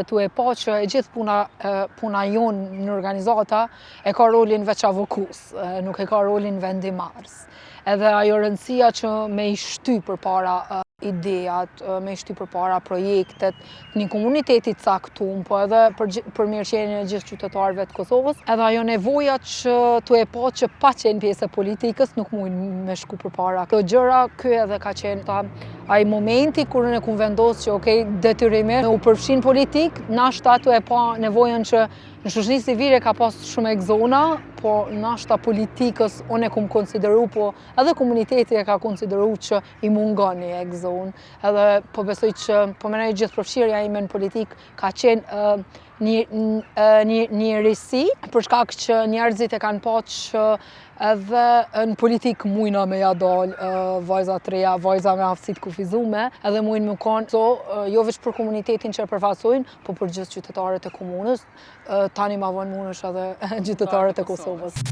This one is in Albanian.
Tu e pa që e gjithë puna, puna jonë në organizata e ka rolin veç avokus, nuk e ka rolin vendimarrës. Edhe ajo rëndësia që me i shty përpara idejat, me i shty përpara projektet, një komuniteti caktum, po edhe për, për mirëqenien e gjithë qytetarëve të Kosovës, edhe ajo nevoja që tu e pa që pa qenë pjesë e politikës nuk mujnë me shku përpara. Këto gjëra, ky edhe ka qenë ta Ai momenti kur unë e kum vendos që okej, detyrimisht me u përfshi n'politikë, nashta tu e pa nevojën që në shoqni civile ka pas shumë egzona, po nashta politikës unë e kum konsideru, po edhe komuniteti e ka konsideru që i mungon një egzonë. Edhe po besoj që po menoj gjithë përfshirja ime në politikë ka qenë një, një, një risi, për shkak që njerëzit e kanë pa që edhe në politikë mujna me ja dal vajza të reja, vajza me aftësi të kufizume, edhe mujnë me konë, so, jo veç për komunitetin që e përfaqësojnë, po për gjithë qytetarët e komunës, tani ma vonë munësh edhe qytetarët e Kosovës.